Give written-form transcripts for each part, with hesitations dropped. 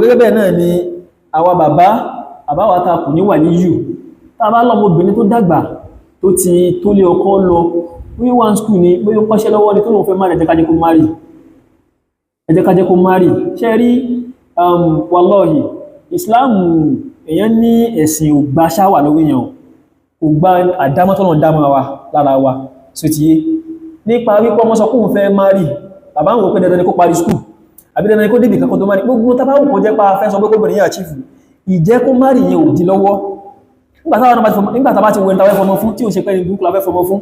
Gẹ́gẹ́ bẹ́ẹ̀ náà ni àwa bàbá àbáwá ta kù ní wà ní yù, tá a bá lọ́mọbìnrin tó dàgbà, tó ti tó lé ọkọ lọ, bóyá wà ní school ni, bóyá ó kọ́ṣẹ́ lọ́wọ́ ni, tó lóun fẹ́ marry, ẹ jẹ́ ká jẹ́ kó marry, ẹ jẹ́ ká jẹ́ kó marry. Ṣe rí, wallahi, Islam, èèyàn ní ẹ̀sìn ò gba ṣáwà lọ́wọ́ èèyàn, kò gba àdámọ́tọ́nà dámọ́ wa lára wa. So ti yé nípa wípé ọmọ sọ kóun fẹ́ marry, bàbá ń wò pé dandan ni kó parí school àbí dandan ni kó débì kankan tó marry. Gbogbo tá bá wù kó jẹ́ pa fẹ́ sọ pé kó bẹ̀rẹ̀ yẹn achieve, ìjẹ́ kó marry yẹn ò di lọ́wọ́. Nígbà tá bá ti wẹ́n tàwẹ́ fọmọ fún, tí ò ṣe pé ní burúkú la fẹ́ fọmọ fún,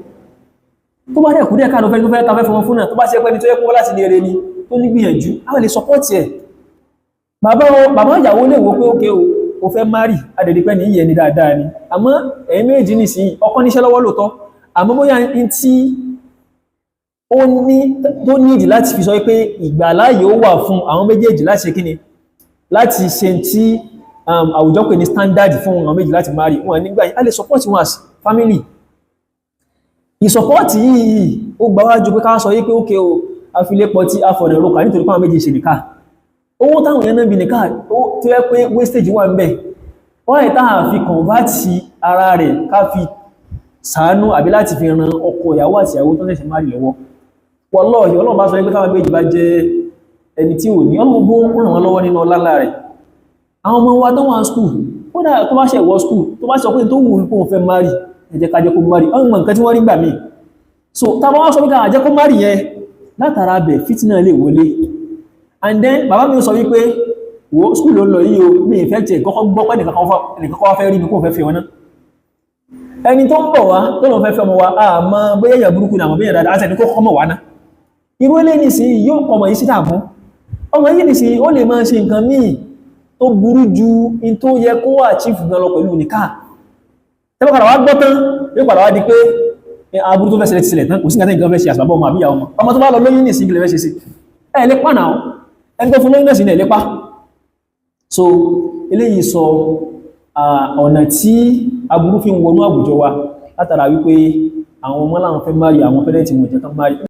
tó bá dẹ̀ kú díẹ̀ káàdọ̀ fẹ́ tó fẹ́ tàfẹ́ fọmọ fún náà, tó bá ṣe pé ní tó yẹ kó láti lè rẹ ni, tó ní gbìyànjú, a lè support ẹ̀. Bàbá ìyàwó lè wò pé ókè o, o fẹ́ marry, adẹ̀dẹ̀pẹ́ ní ìyẹn ni dáadáa ni. Àmọ́ ẹ̀yin méjì ní sí ọkọ níṣẹ́ lọ́wọ́ lóòótọ́, àmọ́ bóyá in tí ó ní tó nídìí láti fi sọ pé ìgbàláyè ó wà fún àwọn méjèèjì láti ṣe kíni, láti ṣe tí àwùjọ pè ní standard fún àwọn méjì láti marry wọn nígbà yìí, a lè support wọn as family. Ìsupport yìí, ó gbáwájú pé ká sọ yí pé ókè o, afilépọ̀ tí a fọ̀nà ìrókà nítorí pàwọn méjì ṣe nìká. Owó táwọn èèyàn náà bí nìká tó yẹ pé wastage wà ń bẹ̀, wọ́n ẹ̀ táà fi convert ara rẹ̀ ká fi ṣàánú àbí láti fi ran ọkọ ìyàwó àti ìyàwó tó ṣẹ̀ṣẹ̀ marry lọ́wọ́. Wallahi, Ọlọ́run bá sọ pé táwọn méjì bá jẹ́ ẹni tí ò ní, Ọlọ́run bó ràn wọ́n lọ́wọ́ nínú ọlá rẹ̀. Àwọn ọmọ wa tó wà school, kódà tó bá ṣe wọ school, tó bá sọ pé tó wù ú kó fẹ́ marry, ẹ jẹ́ ká jẹ́ kó marry. Ọmọ nǹkan tí wọ́n rí gbà míì. So tá bá wá sọ pé ká jẹ́ kó marry yẹn, látara bẹ̀ fìtínà lè wọlé. And then bàbá mi sọ wípé, wo school ló ń lọ yìí o, mi ìfẹ́ tiẹ̀ kọ́kọ́ gbọ́ pé nìkan kọ́ wá fẹ́ rí mi kó fẹ́ fi wọn náà. Ẹni tó ń bọ̀ wá tó lọ fẹ́ fẹ́ ọmọ wa, àmọ́ bóyá èèyàn burúkú ni, àmọ́ bóyá dáadáa àti ẹni kó kọ́mọ̀ wá ná. Irú eléyìí nìsín yóò kọmọ yìí sí dààmú. Ọmọ yìí nìsín, ó lè máa ṣe nǹkan míì tó burú ju in tó yẹ kó achieve gan lọ pẹ̀lú nìká. Tẹ́bọ̀ padà wá gbọ́ tán, yóò padà wá di pé aburú tó fẹ́ ṣẹlẹ̀ ti ṣẹlẹ̀ tán. Kò sí nǹkan tí nǹkan fẹ́ ṣe àṣàbọ̀ ọmọ àbíyàwó ọmọ. Ọmọ tó bá lọ lóyún nìsín, kí lè fẹ́ ṣe sí ẹ lè pa náà? Ẹni tó fún lóyún náà sí ní ẹ lè pa. So eléyìí sọ ọ̀nà tí aburú fi ń wọnú àwùjọ wa látara wípé àwọn ọmọ láwọn fẹ́ marry, àwọn parents wọn jẹ́ kán marry.